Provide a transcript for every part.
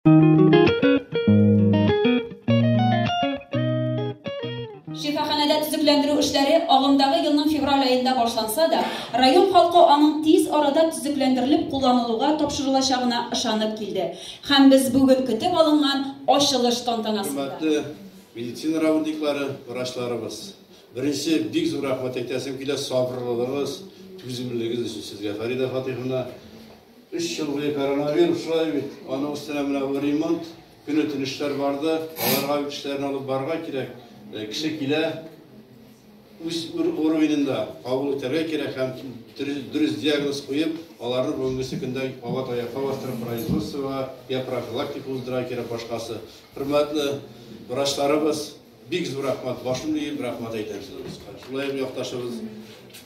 Шифаханәдә төзекләндерү эшләре агымдагы елның февраль аенда башланса да, район халкы аның тиз арада төзекләндерелеп кулланылуга тапшырылачагына ышанып килде. Һәм без бүген көтеп алынган ачылыш тантанасында. Хөрмәтле медицина работниклары, врачларыбыз! Беренче, бик зур рәхмәт әйтәсем килә сабырлылыгыгыз, түземлелегегез өчен сезгә, Фәридә Фатыйховна. Өч ел буе коронавирус шулай бит, аның өстенә менә бу ремонт, көне-төн эшләр барды, аларга бит эшләрен алып барырга кирәк. Кеше килә, үз уровененда кабул итәргә кирәк һәм дөрес диагноз куеп, аларны бүгенгесе көндә кабат аякка бастырып, производствога я профилактика уздырырга кирәк, башкасы. Хөрмәтле врачларыбыз, Бик зур рәхмәт, башымны иеп рәхмәт әйтәм сезгә. Шулай ук якташыбыз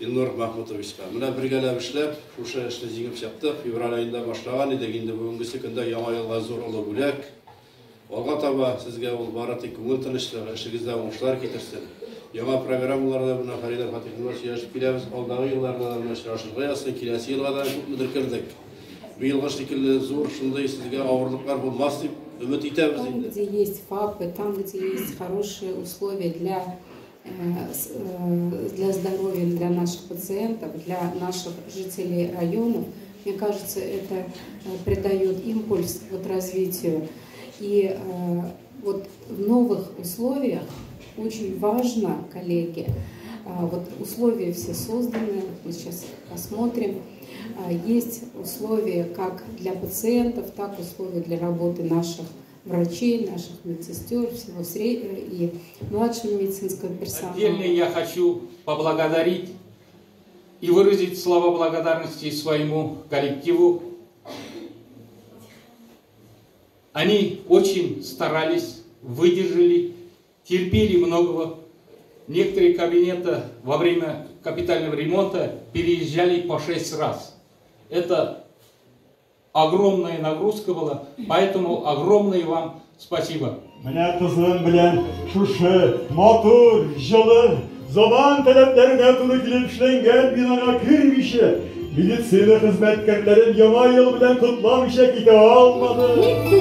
Илнур Мәхмүтовичка. Менә бергәләп эшләп, шушы эшне җиңеп чыктык. Февраль аенда башлаган идек, инде бүгенгесе көндә Яңа елга зур олы бүләк. Алга таба сезгә ул бары тик күңел тынычлыгы, эшегездә уңышлар китерсен. Яңа программаларда менә Фәридә Фатыйховна сөйләшеп киләбез. Алдагы елларда да менә очрашырга язсын. Киләсе елга да күпмедер кердек. Быелгы шикелле зур шундый сезгә авырлыклар булмас дип өмет итәбез Там, инде. где есть ФАПы, там, где есть хорошие условия для здоровья, для наших пациентов, для наших жителей районов, мне кажется, это придает импульс вот развитию. И вот в новых условиях очень важно, коллеги, вот условия все созданы, мы сейчас посмотрим. Есть условия как для пациентов, так и условия для работы наших врачей, наших медсестер, всего и младшего медицинского персонала. Отдельно я хочу поблагодарить и выразить слова благодарности своему коллективу. Они очень старались, выдержали, терпели многого. Некоторые кабинеты во время капитального ремонта переезжали по 6 раз. Это огромная нагрузка была, поэтому огромное вам спасибо. Менә кызым белән шушы матур, җылы, заман таләпләренә туры килеп эшләнгән бинага кермичә, медицина хезмәткәрләрен Яңа ел белән котламыйча китә алмадым.